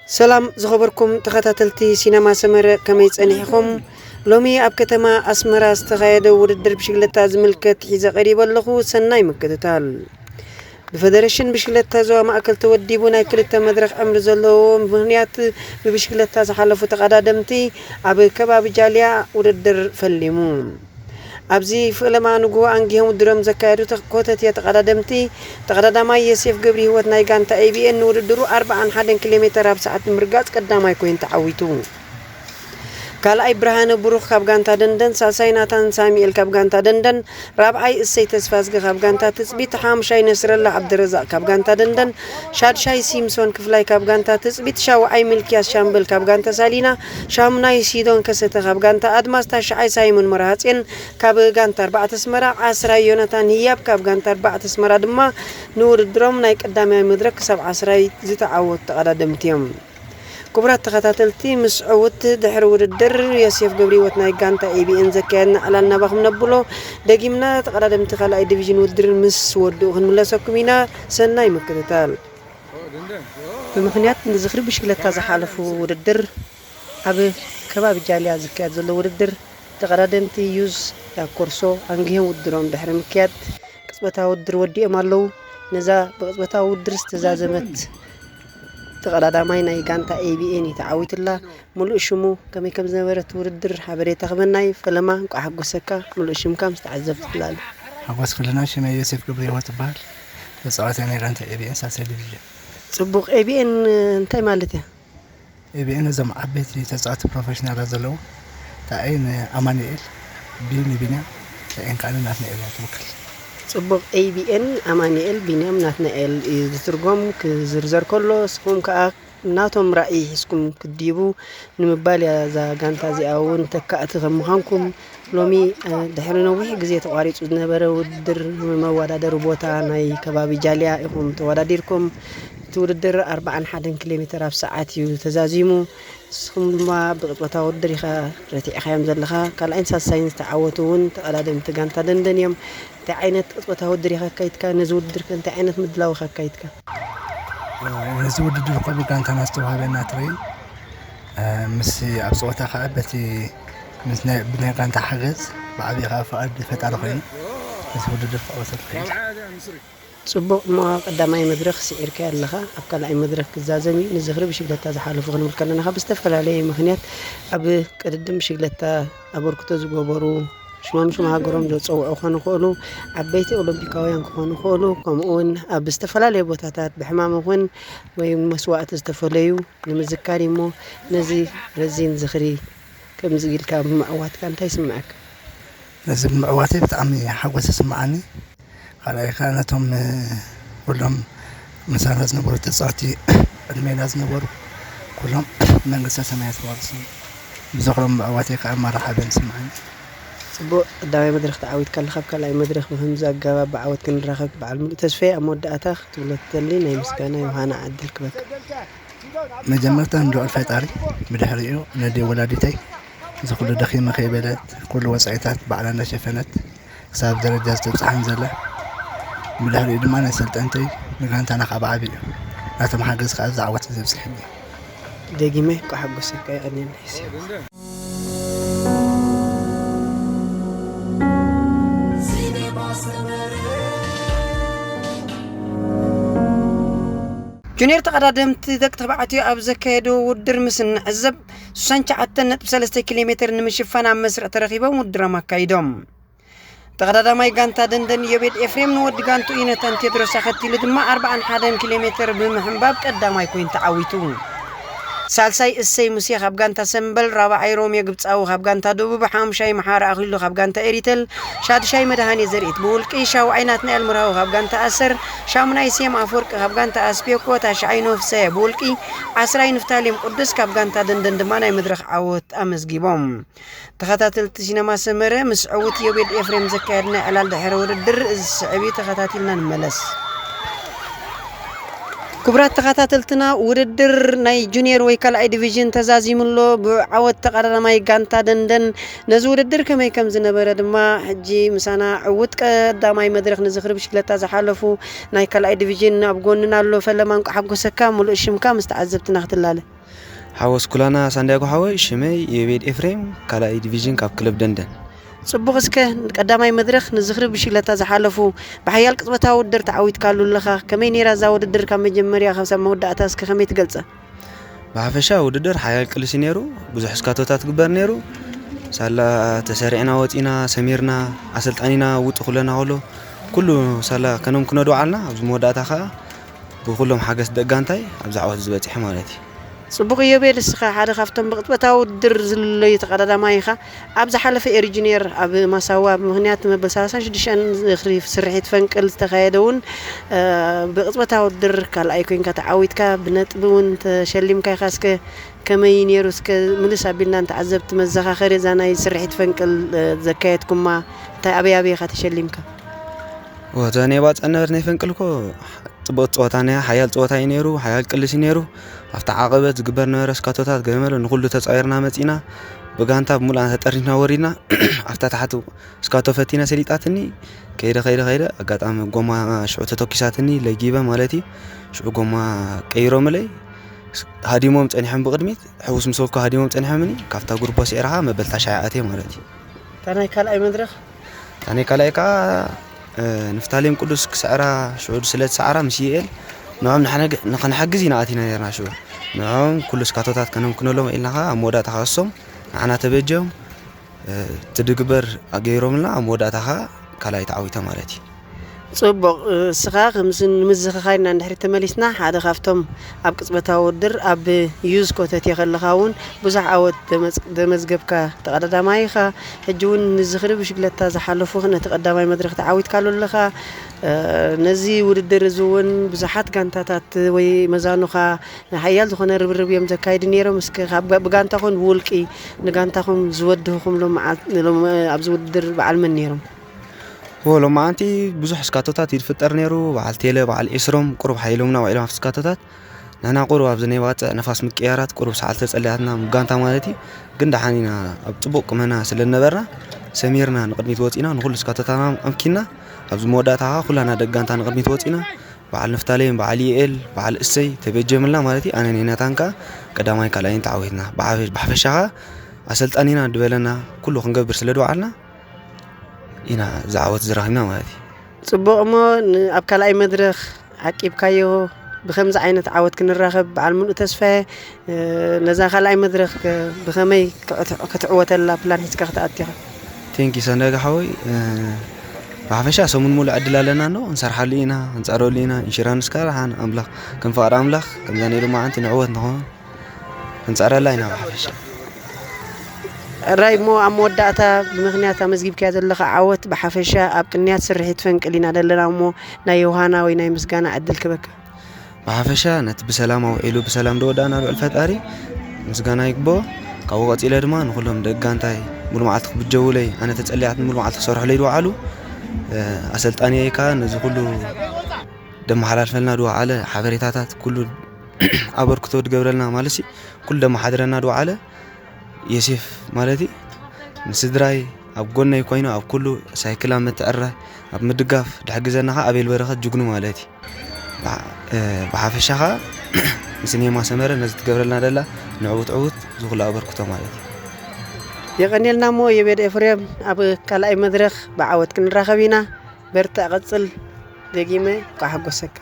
ሰላም ዝኸበርኩም ተኸታተልቲ ሲነማ ሰመረ፣ ከመይ ጸኒሕኹም? ሎሚ ኣብ ከተማ ኣስመራ ዝተኻየደ ውድድር ብሽግለታ ዝምልከት ሒዘ ቀሪበ ኣለኹ። ሰናይ ምክትታል። ብፈደረሽን ብሽግለታ ዞባ ማእከል ተወዲቡ ናይ ክልተ መድረኽ ዕምሪ ዘለዎ ምኽንያት ብብሽግለታ ዝሓለፉ ተቐዳደምቲ ኣብ ከባቢ ጃልያ ውድድር ፈሊሙ። ኣብዚ ፈለማ ንግሆ ኣንጊሆም ውድድሮም ዘካየዱ ተኮተትያ ተቐዳደምቲ፣ ተቐዳዳማይ ዮሴፍ ገብረ ህይወት ናይ ጋንታ ኤ ቢ ኤን ንውድድሩ ኣርብዓን ሓደን ኪሎ ሜተር ኣብ ሰዓት ብምርጋጽ ቀዳማይ ኮይኑ ተዓዊቱ። ካልኣይ ብርሃነ ብሩኽ ካብ ጋንታ ደንደን፣ ሳልሳይ ናታን ሳሙኤል ካብ ጋንታ ደንደን፣ ራብዓይ እሰይ ተስፋዝጊ ካብ ጋንታ ትጽቢት፣ ሓሙሻይ ነስረላ ዓብደረዛቕ ካብ ጋንታ ደንደን፣ ሻድሻይ ሲምሶን ክፍላይ ካብ ጋንታ ትጽቢት፣ ሻውዓይ ሚልክያስ ሻምበል ካብ ጋንታ ሳሊና፣ ሻሙናይ ሲዶን ከሰተ ካብ ጋንታ ኣድማስ፣ ታሽዓይ ሳይሞን መርሃጼን ካብ ጋንታ ኣርባዕተ ኣስመራ፣ ዓስራይ ዮናታን ህያብ ካብ ጋንታ ኣርባዕተ ኣስመራ ድማ ንውድድሮም ናይ ቀዳማይ መድረክ ክሳብ ዓስራይ ዝተዓወቱ ተቐዳደምቲ እዮም። ክቡራት ተኸታተልቲ፣ ምስ ዕውት ድሕሪ ውድድር ዮሴፍ ገብረህይወት ናይ ጋንታ ኤ ቢ ኤን ዘካየድና ዕላል ናባኹም ነብሎ። ደጊምና ተቐዳደምቲ ካልኣይ ዲቪዥን ውድድር ምስ ወድኡ ክንምለሰኩም ኢና። ሰናይ ምክትታል። ብምኽንያት ንዝኽሪ ብሽክለታ ዝሓለፉ ውድድር፣ ኣብ ከባቢ ጃልያ ዝካየድ ዘሎ ውድድር፣ ተቐዳደምቲ ዩዝ ዳኮርሶ ኣንጊሆም ውድድሮም ድሕሪ ምክያድ፣ ቅጽበታዊ ውድድር ወዲኦም ኣለዉ። ነዛ ብቅጽበታዊ ውድድር ዝተዛዘመት ተቐዳዳማይ ናይ ጋንታ ኤ ቢ ኤን እዩ ተዓዊትላ። ምሉእ ሽሙ፣ ከመይ ከም ዝነበረ እቲ ውድድር ሓበሬታ ክበናይ። ፈለማ፣ እንቋዕ ሓጎሰካ። ምሉእ ሽምካ ምስ ተዓዘብቲ ትላለ። ሓጎስ ኩልና። ሽመይ ዮሴፍ ገብረህይወት እበሃል። ተጻዋታይ ናይ ጋንታ ኤ ቢ ኤን ሳልሳይ ዲቪዥን። ጽቡቕ። ኤ ቢ ኤን እንታይ ማለት እያ? ኤ ቢ ኤን እዞም ዓበይቲ ተጻወቲ ፕሮፌሽናላት ዘለዉ፣ ታኣይ ንኣማኑኤል፣ ቢ ንቢንያም፣ ታኤን ከኣ ንናትናኤል እያ ትውክል። ጽቡቕ። ኤ ቢ ኤን ኣማኑኤል፣ ቢንያም፣ ናትናኤል እዩ ዝትርጎም። ክዝርዘር ከሎ፣ ንስኹም ከኣ ናቶም ራእይ ሒዝኩም ክትድይቡ ንምባል እያ። እዛ ጋንታ እዚኣ እውን ተካእቲ ከም ምዃንኩም፣ ሎሚ፣ እ፣ ድሕሪ ነዊሕ ግዜ ተቋሪጹ ዝነበረ ውድድር፣ መወዳደሪ ቦታ ናይ ከባቢ ጃልያ ኢኹም ተወዳዲርኩም። እቲ ውድድር ኣርብዓን ሓደን ኪሎ ሜተር ኣብ ሰዓት እዩ ተዛዚሙ። ንስኹም ድማ ብቅጽበታዊ ውድድር ኢኻ ረቲዕኻዮም ዘለኻ። ካልኣይን ሳልሳይን ዝተዓወቱ እውን ተቐዳደምቲ ጋንታ ደንደን እዮም። እንታይ ዓይነት ቅጽበታዊ ውድድር ኢኻ ኣካይድካ? ነዚ ውድድር ከ እንታይ ዓይነት ምድላው ኢኻ ኣካይድካ? ነዚ ውድድር እኮ ብጋንታና ዝተዋህበና ትሬን፣ እ፣ ምስ ኣብ ጸወታ ከኣ በቲ ምስ ናይ፣ ብናይ ጋንታ ሓገዝ፣ ብዓቢ ከኣ ፍቓድ ፈጣሪ ኮይኑ፣ ነዚ ውድድር ክዕወት ተኽኢሉ። ጽቡቕ። እሞ ቀዳማይ መድረኽ ስዒርካዮ ኣለኻ። ኣብ ካልኣይ መድረኽ ክዛዘም እዩ። ንዝኽሪ ብሽግለታ ዝሓለፉ ክንብል ከለና፣ ካብ ዝተፈላለየ ምኽንያት ኣብ ቅድድም ብሽግለታ ኣበርክቶ ዝገበሩ፣ ሽሞም ሽም ሃገሮም ዘጸውዑ ክኾኑ ይኽእሉ፣ ዓበይቲ ኦሎምፒካውያን ክኾኑ ይኽእሉ፣ ከምኡ እውን ኣብ ዝተፈላለየ ቦታታት ብሕማም ይኹን ወይ መስዋእቲ ዝተፈለዩ ንምዝካር እዩ። እሞ ነዚ ረዚን ዝኽሪ ከምዚ ኢልካ ብምዕዋትካ እንታይ ይስምዐካ? ነዚ ብምዕዋተይ ብጣዕሚ ሓጎስ ይስምዓኒ። ካልኣይ ከኣ ነቶም፣ እ፣ ኩሎም ምሳና ዝነበሩ ተጻወትቲ፣ ቅድሜና ዝነበሩ ኩሎም መንግስተ ሰማያት የዋርሶም። ብዝኽሮም ምዕዋተይ ከኣ መራሓበን ይስምዓኒ። ጽቡቕ። ቀዳማይ መድረኽ ተዓዊትካ ኣለኻ። ኣብ ካልኣይ መድረኽ ብኸምዚ ኣገባብ ብዓወት ክንራኸብ በዓል ሙሉእ ተስፋ እየ። ኣብ መወዳእታ ክትብሎ ትደሊ ናይ ምስጋና ዮሃና ዕድል ክበካ። መጀመርታ ንልዑል ፈጣሪ፣ ብድሕሪኡ ነደይ ወላዲተይ፣ እዚ ኩሉ ደኺመ ከይበለት፣ ኩሉ ወጻኢታት ባዕላ እናሸፈነት፣ ክሳብ ደረጃ ዝተብጽሓን ዘላ፣ ብድሕሪኡ ድማ ናይ ሰልጠንተይ፣ ንጋንታና ከዓ ብዓቢኡ ናቶም ሓገዝ ከዓ ኣብዚ ዓወት እዚ ኣብጺሑኒ። ደጊመ እንኳዕ ሓጎሰካ፣ የቐንየልና። ጁኒየር ተቐዳደምቲ ደቂ ተባዕትዮ ኣብ ዘካየድዎ ውድድር ምስ እንዕዘብ፣ ስሳን ትሽዓተን ነጥቢ ሰለስተ ኪሎ ሜተር ንምሽፋን ኣብ መስርዕ ተረኺቦም ውድድሮም ኣካይዶም። ተቐዳዳማይ ጋንታ ደንደን ኢዮቤድ ኤፍሬም ንወዲ ጋንትኡ ዮናታን ቴድሮስ ኣኸቲሉ ድማ ኣርብዓን ሓደን ኪሎ ሜተር ብምሕንባብ ቀዳማይ ኮይኑ ተዓዊቱ። ሳልሳይ እሰይ ሙሴ ካብ ጋንታ ሰምበል፣ ራብዓይ ሮሜ ግብጻዊ ካብ ጋንታ ደቡብ፣ ሓሙሻይ መሓሪ ኣኽሊሉ ካብ ጋንታ ኤሪተል፣ ሻድሻይ መድሃኔ ዘርኢት ብውልቂ፣ ሻውዓይ ናትናኤል ምርሃው ካብ ጋንታ ኣሰር፣ ሻሙናይ ሴም ኣፈወርቂ ካብ ጋንታ ኣስፔኮ፣ ታሽዓይ ኖፍሳየ ብውልቂ፣ ዓስራይ ንፍታሌም ቅዱስ ካብ ጋንታ ደንደን ድማ ናይ መድረኽ ዓወት ኣመዝጊቦም። ተኸታተልቲ ሲነማ ሰመረ፣ ምስ ዕዉት ዮቤድ ኤፍሬም ዘካየድናዮ ዕላል ድሕሪ ውድድር፣ እዚ ዝስዕብ እዩ፣ ተኸታቲልና ንመለስ። ክቡራት ተኸታተልትና፣ ውድድር ናይ ጁኒየር ወይ ካልኣይ ዲቪዥን ተዛዚሙ ኣሎ። ብዓወት ተቐዳዳማይ ጋንታ ደንደን ነዚ ውድድር ከመይ ከም ዝነበረ ድማ ሕጂ ምሳና ዕዉት ቀዳማይ መድረኽ ንዝኽሪ ብሽክለታ ዝሓለፉ ናይ ካልኣይ ዲቪዥን ኣብ ጎንና ኣሎ። ፈለማ፣ እንቋዕ ሓጎሰካ፣ ምሉእ ሽምካ ምስ ተዓዘብትና ክትላለ። ሓወስ ኩላና ሳንዲያጎ ሓወይ፣ ሽመይ የቤድ ኤፍሬም፣ ካልኣይ ዲቪዥን ካብ ክለብ ደንደን። ጽቡቕ፣ እስከ ቀዳማይ መድረኽ ንዝኽሪ ብሽግለታ ዝሓለፉ ብሓያል ቅጽበታዊ ውድድር ተዓዊትካሉ ኣለኻ። ከመይ ነይራ እዛ ውድድር ካብ መጀመርያ ክሳብ መወዳእታ እስከ ከመይ ትገልጻ? ብሓፈሻ ውድድር ሓያል ቅልሲ ነይሩ፣ ብዙሕ እስካቶታት ግበር ነይሩ። ሳላ ተሰሪዕና ወጺና፣ ሰሚርና፣ ኣሰልጣኒና ውጡ ክብለና ከሎ፣ ኩሉ ሳላ ከነምክኖ ዶ ዓልና፣ ኣብዚ መወዳእታ ከኣ ብኩሎም ሓገዝ ደጋንታይ ኣብዚ ዓወት ዝበጽሐ ማለት እዩ። ጽቡቕ ኢዮቤል፣ እስኻ ሓደ ካብቶም ብቕጽበታዊ ውድድር ዝልለዩ ተቐዳዳማይ ኢኻ። ኣብ ዝሓለፈ ኤሪጅኔር ኣብ ማሳዋ ብምኽንያት መበል ሰላሳን ሽዱሽተን ዝኽሪ ስርሒት ፈንቅል ዝተኻየደ እውን፣ እ፣ ብቕጽበታዊ ውድድር ካልኣይ ኮይንካ ተዓዊትካ፣ ብነጥቢ እውን ተሸሊምካ ኢኻ። እስከ ከመይ ነይሩ? እስከ ምልስ ኣቢልና ንተዓዘብቲ መዘኻኸሪ እዛ ናይ ስርሒት ፈንቅል፣ እ፣ ዘካየድኩማ፣ እንታይ ኣበይ ኣበይ ኢኻ ተሸሊምካ? ወ፣ እዛ ናይ ባጽዕ ነበረት ናይ ፈንቅል እኮ ጽቡቕ ጸወታ ነያ፣ ሓያል ጸወታ እዩ ነይሩ፣ ሓያል ቅልስ እዩ ነይሩ። ኣብቲ ዓቐበት ዝግበር ነበረ ስካቶታት ገመለ ንኹሉ ተጻዊርና መጺና። ብጋንታ ብምሉኣና ተጠርኒፍና ወሪድና። ኣብታ ታሕቲ ስካቶ ፈቲና ሰሊጣትኒ። ከይደ፣ ከይደ፣ ከይደ፣ ኣጋጣሚ ጎማ ሽዑ ተተኪሳትኒ፣ ለጊበ ማለት እዩ። ሽዑ ጎማ ቀይሮምለይ። ሃዲሞም ጸኒሖም ብቕድሚት፣ ሕውስ ምስ በልኩ ሃዲሞም ጸኒሖምኒ። ካብታ ጉርቦ ስዒረ ኸኣ መበል ታሽዓይ ኣትየ ማለት እዩ። እታ ናይ ካልኣይ መድረኽ? እታ ናይ ካልኣይ ከኣ፣ እ፣ ንፍታሌም ቅዱስ ክስዕራ ሽዑ ስለ ዝሰዓራ ምስ ዩኤል ንዖም ንሕነግ-፣ ንኽንሕግዝ ኢና ኣቲና ነርና። ሽዑ ንዖም ኩሉ ስካቶታት ከነምክነሎም ኢልና ኸኣ ኣብ መወዳእታ ኸኣ እሶም ንዓና ተበጀዮም፣ እ፣ ትድግበር ኣገይሮምልና ኣብ መወዳእታ ኸኣ ካልኣይ ተዓዊተ ማለት እዩ። ጽቡቕ፣ እስኻ ከምዚ ንምዝኽኻር ኢና እንድሕሪ ተመሊስና፣ ሓደ ካብቶም ኣብ ቅጽበታዊ ውድድር ኣብ ዩዝ ኮተት ከለኻ እውን ብዙሕ ዓወት ተመዝ-፣ ተመዝገብካ ተቐዳዳማይ ኢኻ። ሕጂ እውን ንዝኽሪ ብሽግለታ ዝሓለፉ ነቲ ቀዳማይ መድረኽ ተዓዊትካሉ ኣለኻ። እ፣ ነዚ ውድድር እዚ እውን ብዙሓት ጋንታታት ወይ መዛኑኻ ሓያል ዝኾነ ርብርብ እዮም ዘካይዱ ነይሮም። እስከ ካብ ጋ-፣ ብጋንታኹም ብውልቂ ንጋንታኹም ዝወድህኹም ሎመዓልት-፣ ሎም-፣ ኣብዚ ውድድር በዓል መን ነይሮም? ዎ፣ ሎማዓንቲ ብዙሕ ስካቶታት እዩ ዝፍጠር ነይሩ። በዓል ቴለ፣ በዓል ኤስሮም ቁሩብ ሓይሎምና ውዒሎም ኣብቲ ስካቶታት። ንሕና ቁሩብ ኣብዚ ናይ ባጽዕ ነፋስ ምቅያራት ቁሩብ ሰዓል ተጸሊያትና፣ ጋንታ ማለት እዩ። ግን ደሓን ኢና፣ ኣብ ጽቡቕ ቁመና ስለ ዝነበርና፣ ሰሚርና ንቕድሚት ወጺና፣ ንኹሉ ስካቶታትና ኣምኪንና፣ ኣብዚ መወዳእታ ከኣ ኩላና ደቂ ጋንታ ንቕድሚት ወጺና። በዓል ንፍታሌም፣ በዓል ይኤል፣ በዓል እሰይ ተበጀምልና ማለት እዩ። ኣነ ኔናታን ከኣ ቀዳማይ ካልኣይን ተዓዊትና። ብሓፈ-፣ ብሓፈሻ ከኣ ኣሰልጣኒና ድበለና ኩሉ ክንገብር ስለ ድወዓልና፣ ኢና ዝዓወት ዝረኺብና ማለት እዩ። ጽቡቕ፣ እሞ ን-፣ ኣብ ካልኣይ መድረኽ ዓቂብካዮ ብኸምዚ ዓይነት ዓወት ክንራኸብ በዓል ምሉእ ተስፋ እየ። እ፣ ነዛ ካልኣይ መድረኽ ከ ብኸመይ ክዕት-፣ ክትዕወተላ ፕላን ሒዝካ ክትኣቱ ኢኻ? ቴንኪ ሰንደጋ ሓወይ። እ፣ ብሓፈሻ ሰሙን ሙሉእ ዕድል ኣለና እንዶ፣ ክንሰርሓሉ ኢና፣ ክንጸረሉ ኢና። ኢንሹራንስ ከኣ ደሓን ኣምላኽ፣ ከም ፍቓድ ኣምላኽ፣ ከምዛ ናይ ሎማዓንቲ ንዕወት ንኸውን። ክንጸረላ ኢና ብሓፈሻ። ሕራይ እሞ ኣብ መወዳእታ ብምኽንያት ኣመዝጊብካዮ ዘለኻ ዓወት ብሓፈሻ ኣብ ቅንያት ስርሒት ፈንቅል ኢና ዘለና እሞ ናይ ዮሃና ወይ ናይ ምስጋና ዕድል ክበካ። ብሓፈሻ ነቲ ብሰላም ኣውዒሉ ብሰላም ዝወዳእና ልዑል ፈጣሪ ምስጋና ይግብኦ። ካብኡ ቀጺለ ድማ ንኹሎም ደቂ ጋንታይ ሙሉ መዓልቲ ክብጀውለይ ኣነ ተጸሊዓት ሙሉ መዓልቲ ክሰርሑለይ ዝወዓሉ፣ እ፣ ኣሰልጣኒየይ ከኣ ነዚ ኩሉ ደመሓላልፈልና ዝወዓለ ሓበሬታታት ኩሉ ኣበርክቶ ዝገብረልና ማለት ሲ ኩሉ ደመሓድረና ዝወዓለ ዮሴፍ ማለት እዩ። ንስድራይ ኣብ ጎነይ ኮይኑ ኣብ ኩሉ ሳይክል ኣብ ምትዕርራይ ኣብ ምድጋፍ ዝሕግዘና ኸዓ ኣቤል በረኸት ጅግኑ ማለት እዩ። ብሓ-፣ እ፣ ብሓፈሻ ኸዓ ንስኔማ ሰመረ ነዚ ትገብረልና ደላ ንዕውት ዕውት ዝኹሉ ኣበርክቶ ማለት እዩ። የቐንየልና እሞ የቤድ ኤፍሬም ኣብ ካልኣይ መድረኽ ብዓወት ክንራኸብ ኢና። በርትዕ፣ ቀጽል። ደጊመ እንኳዕ ሓጎሰካ።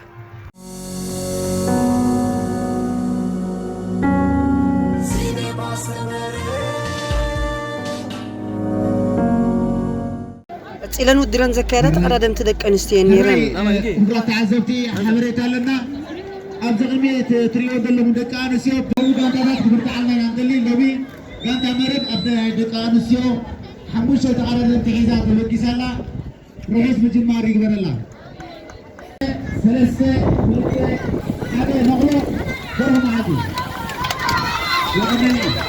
ቀጺለን ውድድረን ዘካየዳ ተቐዳደምቲ ደቂ ኣንስትዮ እየን ነይረን። ክቡራት ተዓዘብቲ፣ ሓበሬታ ኣለና። ኣብዚ ቅድሚ እቲ እትሪእዎ ዘለኹም ደቂ ኣንስትዮ፣ ብኡ ጋንታታት ክብርትዓልና ኢና ንደሊ። ሎሚ ጋንታ መረብ ኣብ ደቂ ኣንስትዮ ሓሙሽተ ተቐዳደምቲ ሒዛ ተበጊሳ ኣላ። ርሑስ ምጅማር ይግበረላ። ሰለስተ፣ ክልተ፣ ሓደ፣ ነቕሎ፣ በርሆ መዓልቲ። የቐንየልና።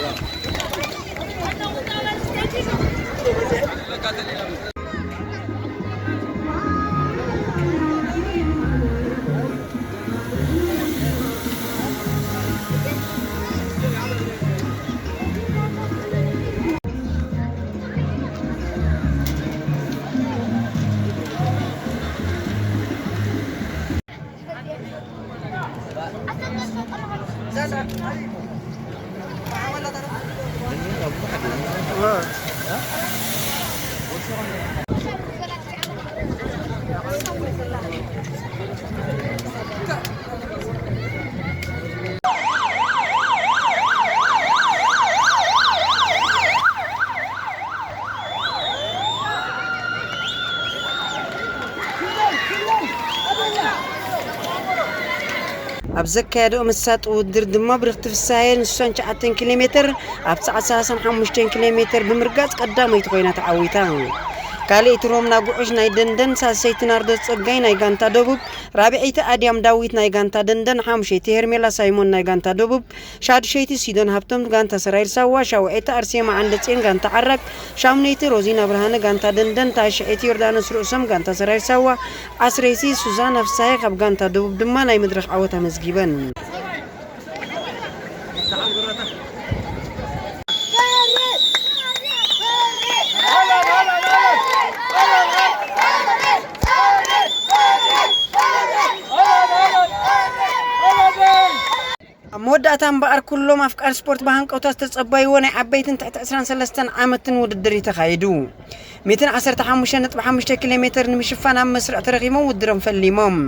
ኣብ ዘካየደኦ መሳጢ ውድድር ድማ ብርኽቲ ፍስሃየ ንስሳን ትሽዓተን ኪሎ ሜትር ኣብ ሰዓት ሰላሳን ሓሙሽተን ኪሎ ሜትር ብምርጋጽ ቀዳመይቲ ኮይና ተዓዊታ። ካልኣይቲ ሮምና ጉዑሽ ናይ ደንደን፣ ሳልሰይቲ ናርዶስ ጸጋይ ናይ ጋንታ ደቡብ፣ ራብዐይቲ ኣድያም ዳዊት ናይ ጋንታ ደንደን፣ ሓሙሸይቲ ሄርሜላ ሳይሞን ናይ ጋንታ ደቡብ፣ ሻዱሸይቲ ሲዶን ሃብቶም ጋንታ ሰራይር ሳዋ፣ ሻውዐይቲ ኣርሴማ ዓንደጼን ጋንታ ዓራግ፣ ሻምነይቲ ሮዚና ብርሃነ ጋንታ ደንደን፣ ታሽዐይቲ ዮርዳኖስ ርእሶም ጋንታ ሰራይር ሳዋ፣ ዓስረይቲ ሱዛና ፍሳሐ ካብ ጋንታ ደቡብ ድማ ናይ መድረኽ ዓወት ኣመዝጊበን። ኣብ መወዳእታ እምበኣር፣ ኩሎም ኣፍቃሪ ስፖርት ብሃንቀውታ ዝተጸበይዎ ናይ ዓበይትን ትሕቲ ዕስራን ሰለስተን ዓመትን ውድድር እዩ ተኻይዱ። ሚእትን ዓሰርተ ሓሙሽተ ነጥቢ ሓሙሽተ ኪሎ ሜትር ንምሽፋን ኣብ መስርዕ ተረኺቦም ውድድሮም ፈሊሞም።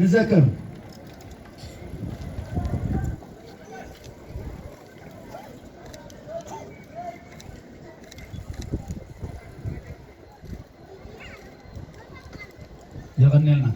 ንዘክር። የቐንየልና።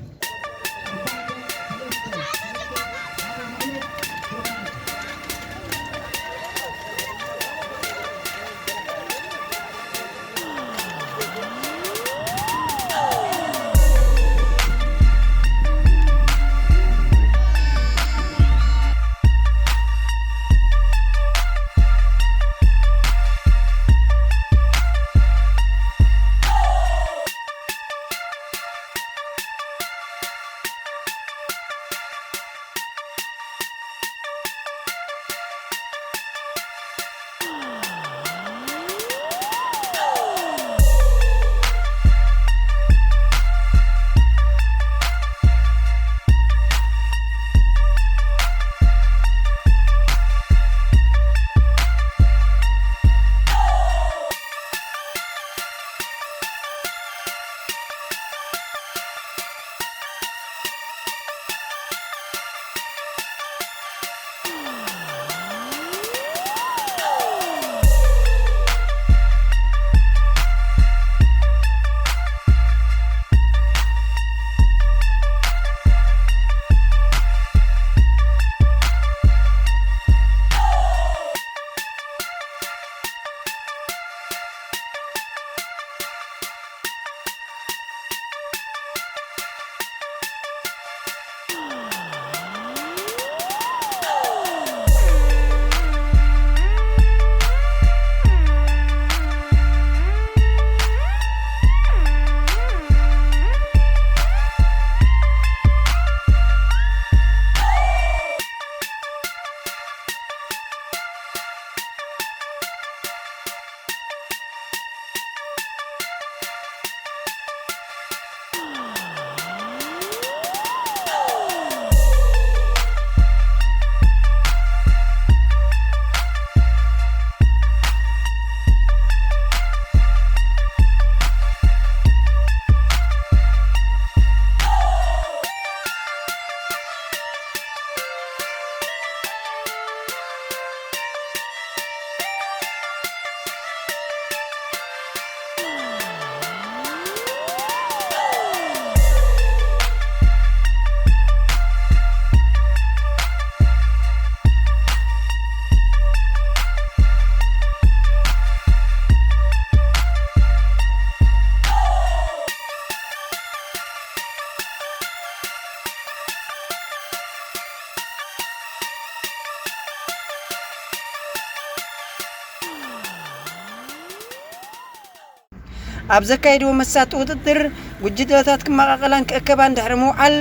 ኣብ ዘካየድዎ መሳጢ ውድድር፣ ጉጅለታት ክመቓቐላን ክእከባን ድሕሪ ምውዓል፣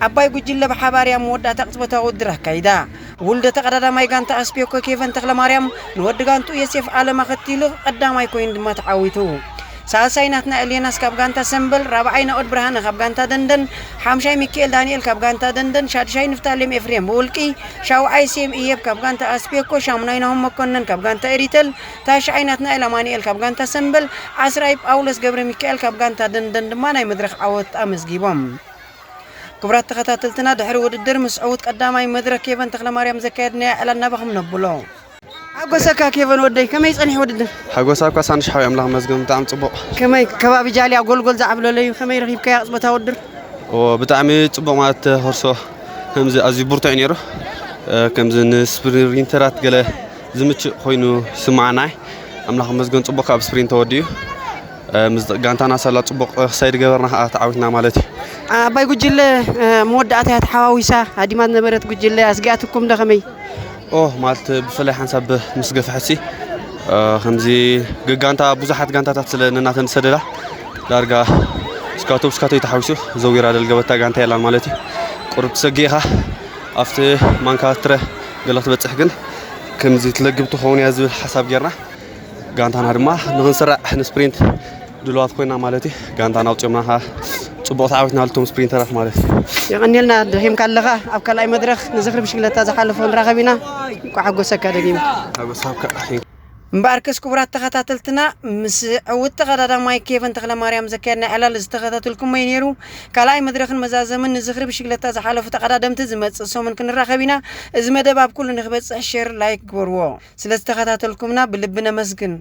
ዓባይ ጉጅለ ብሓባር እያ ኣብ መወዳእታ ቅጽበታዊ ውድድር ኣካይዳ። ውልደ ተቐዳዳማይ ጋንታ ኣስፔኮ ኬቨን ተኽለማርያም ንወዲ ጋንትኡ ዮሴፍ ዓለም ኣኸቲሉ ቀዳማይ ኮይኑ ድማ ተዓዊቱ። ሳልሳይ ናትናኤል ዮናስ ካብ ጋንታ ሰምበል፣ ራብዓይ ናኦድ ብርሃነ ካብ ጋንታ ደንደን፣ ሓምሻይ ሚካኤል ዳንኤል ካብ ጋንታ ደንደን፣ ሻድሻይ ንፍታሌም ኤፍሬም ብውልቂ፣ ሻውዓይ ሴም እየብ ካብ ጋንታ ኣስፔኮ፣ ሻሙናይ ናሆም መኮነን ካብ ጋንታ ኤሪተል፣ ታሽዓይ ናትናኤል ኣማኑኤል ካብ ጋንታ ሰምበል፣ ዓስራይ ጳውሎስ ገብረ ሚካኤል ካብ ጋንታ ደንደን ድማ ናይ መድረኽ ዓወት ኣመዝጊቦም። ክቡራት ተኸታተልትና፣ ድሕሪ ውድድር ምስ ዕዉት ቀዳማይ መድረኽ ኬቨን ተኽለማርያም ዘካየድናዮ ዕላል ናባኹም ነብሎ። ሓጎሰካ ኬቨን ወደይ፣ ከመይ ጸኒሕ ውድድር? ሓጎሳ እኳ ሳንሽ ሓዊ ኣምላኽ መስገን ብጣዕሚ ጽቡቕ። ከመይ ከባቢ ጃልያ ጎልጎል ዝዓብለለዩ፣ ከመይ ረኺብካዮ ቅጽበታ ውድድር? ኦ፣ ብጣዕሚ ጽቡቕ ማለት ተኸርሶ ከምዚ ኣዝዩ ብርቱዕ እዩ ነይሩ። እ፣ ከምዚ ንስፕሪንተራት ገለ ዝምችእ ኮይኑ ይስምዓና። ኣምላኽ መስገን ጽቡቕ ካብ ስፕሪንት ተወዲኡ። እ፣ ምስ ጋንታና ሳላ ጽቡቕ ክሳይ ድገበርና ከዓ ተዓዊትና ማለት እዩ። ኣባይ ጉጅለ፣ እ፣ መወዳእታ እያ ተሓዋዊሳ፣ ሃዲማ ዝነበረት ጉጅለ ኣስጊኣትኩም ዶ ከመይ? ኦ፣ ማለት ብፍላይ ሓንሳብ ምስ ገፍሐሲ፣ እ፣ ከምዚ ገጋንታ ብዙሓት ጋንታታት ስለ ነናተን ዝሰደዳ፣ ዳርጋ እስካቶ ብስካቶ ተሓዊሱ ዘዊራ ደልገበታ ጋንታ የላን ማለት እዩ። ቁሩብ ትሰጊእኻ ኣብቲ ማንካ ትረ ገለ ክትበጽሕ ግን ከምዚ ትለግብ ትኸውን እያ ዝብል ሓሳብ ጌርና፣ ጋንታና ድማ ንኽንስራዕ ንስፕሪንት ድልዋት ኮይና ማለት እዩ። ጋንታና ኣውፅዮምና ከዓ ጽቡቕ ተዓዊትና ልቶም ስፕሪንተራት ማለት እዩ። የቐንየልና፣ ደኺምካ ኣለኻ። ኣብ ካልኣይ መድረኽ ንዝኽሪ ብሽግለታ ዝሓለፎ ንራኸብ ኢና። እንኳዕ ሓጎሰካ ደጊም። ሓጎስ ሃብካ። እምበኣርከስ ክቡራት ተኸታተልትና፣ ምስ ዕውት ተቐዳዳማይ ኬቨን ተኽለማርያም ዘካየድና ዕላል ዝተኸታተልኩሞ እዩ ነይሩ። ካልኣይ መድረኽን መዛዘምን ንዝኽሪ ብሽግለታ ዝሓለፉ ተቐዳደምቲ ዝመጽእ ሰሙን ክንራኸብ ኢና። እዚ መደብ ኣብ ኩሉ ንክበጽሕ ሼር፣ ላይክ ግበርዎ። ስለ ዝተኸታተልኩምና ብልቢ ነመስግን።